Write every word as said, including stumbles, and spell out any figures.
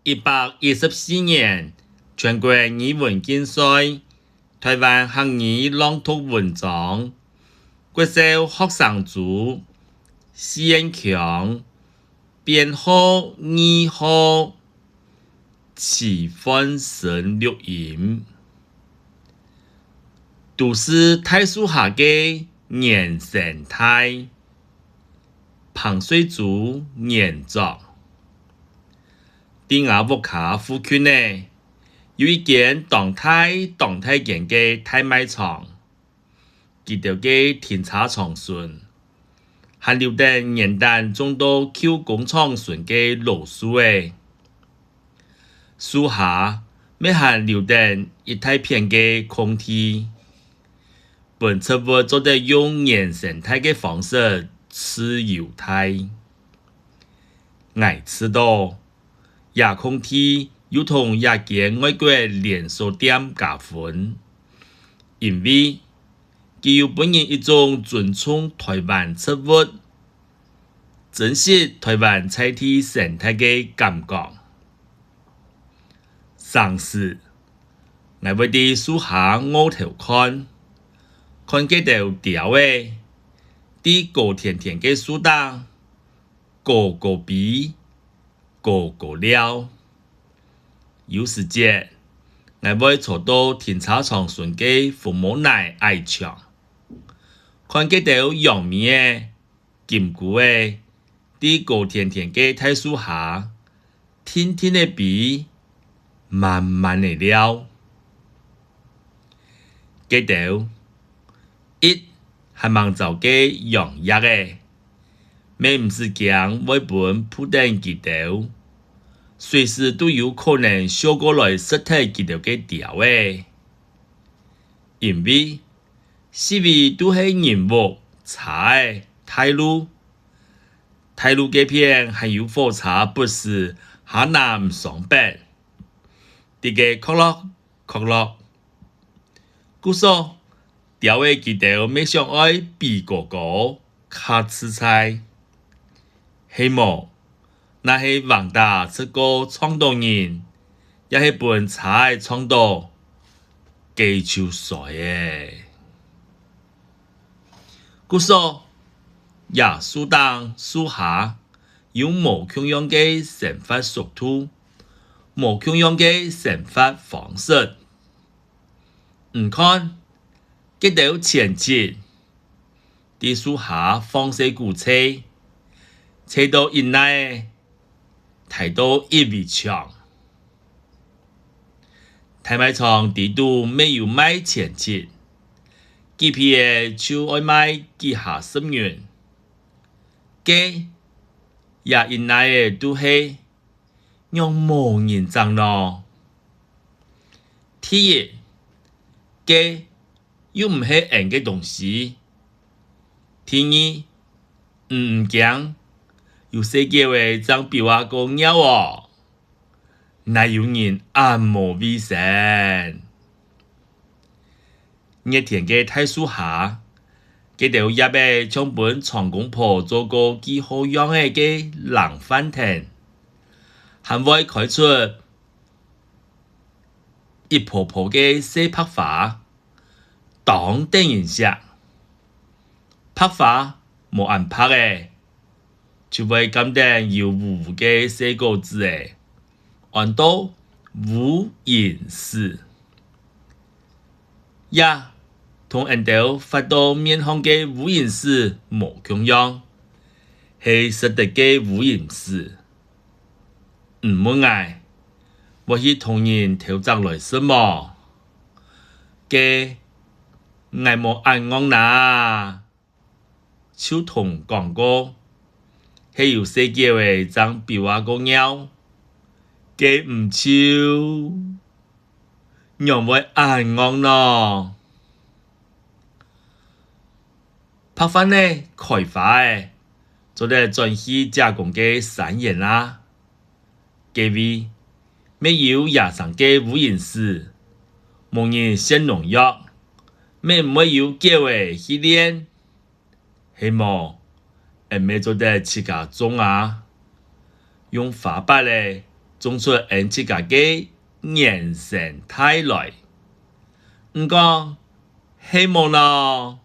一百一十四年，全國語文競賽，臺灣客語朗讀文章，國小學生組，四縣腔，編號二號，徐煥昇錄音。都市大樹下个原生態。 彭瑞珠原作。在吾屋下附近仔，有一間當大當大間个大賣場。佢兜个停車場脣，還留等原旦種到舊工廠脣个老樹仔。樹下乜還留等一大片个空地， 分植物做得用原生態个方式自由大。𠊎試著，這空地又同這間外國連鎖店加分，因為佢有分人一種尊重臺灣植物、珍惜臺灣在地生態个感覺。 成時，𠊎會在樹下臥頭看，看該兜鳥仔，在高天天个樹頂，高高飛，高高尞。有時節，𠊎會坐到停車場脣个紅毛泥矮牆，看該兜揚尾仔、 金龜仔，在高天天个大樹下，定定仔飛，慢慢仔尞。該兜，一還吂燥个揚蝶仔，乜毋使驚會分仆等佢兜，隨時都有可能颼過來食忒佢兜个鳥仔。因為 四圍都係人屋、車仔、大路。大路該片還有火車不時下南上北，在該硞落硞落。故所，鳥仔佢兜乜想愛飛高高，較自在。 係無，若係橫打直過撞著人，也係分車仔撞著，該就衰咧。故所，這樹頂樹下有無共樣个生活速度，無共樣个生活方式。你看，該兜錢蓆， 在樹下放細股菜，細到一捺仔，大到一圍牆。大賣場裡肚乜有賣錢蓆，幾皮仔就愛賣幾下十銀。該，這一捺仔都係，仰無人整呢？第一，該 又毋係𫣆个東西。第二，你毋驚，有細狗仔正比吾過𠢕哦，哪有人恁無衛生？熱天个大樹下，該兜葉仔像分長公婆做過記號樣仔个冷飯藤，還會開出一波波个細白花。 當得人惜。白花無恁白仔，就會感等有烏烏个細果子仔，安到烏蠅屎。這同𫣆兜發到面項个烏蠅屎無共樣，係食得个烏蠅屎。 你問𠊎，會去同人偷摘來食無？該，𠊎無恁戇哪，就同講過，係有細狗仔正比吾過𠢕，該毋就，仰會恁戇呢？ 白飯仔、開花仔，做得轉去姐公个山園啊。該位，乜有野生个烏蠅屎，無人擤農藥，乜毋會有狗仔去戀。係無，𫣆乜做得自家種啊，用花缽仔、種出𫣆自家个原生態來。毋過，係無呢？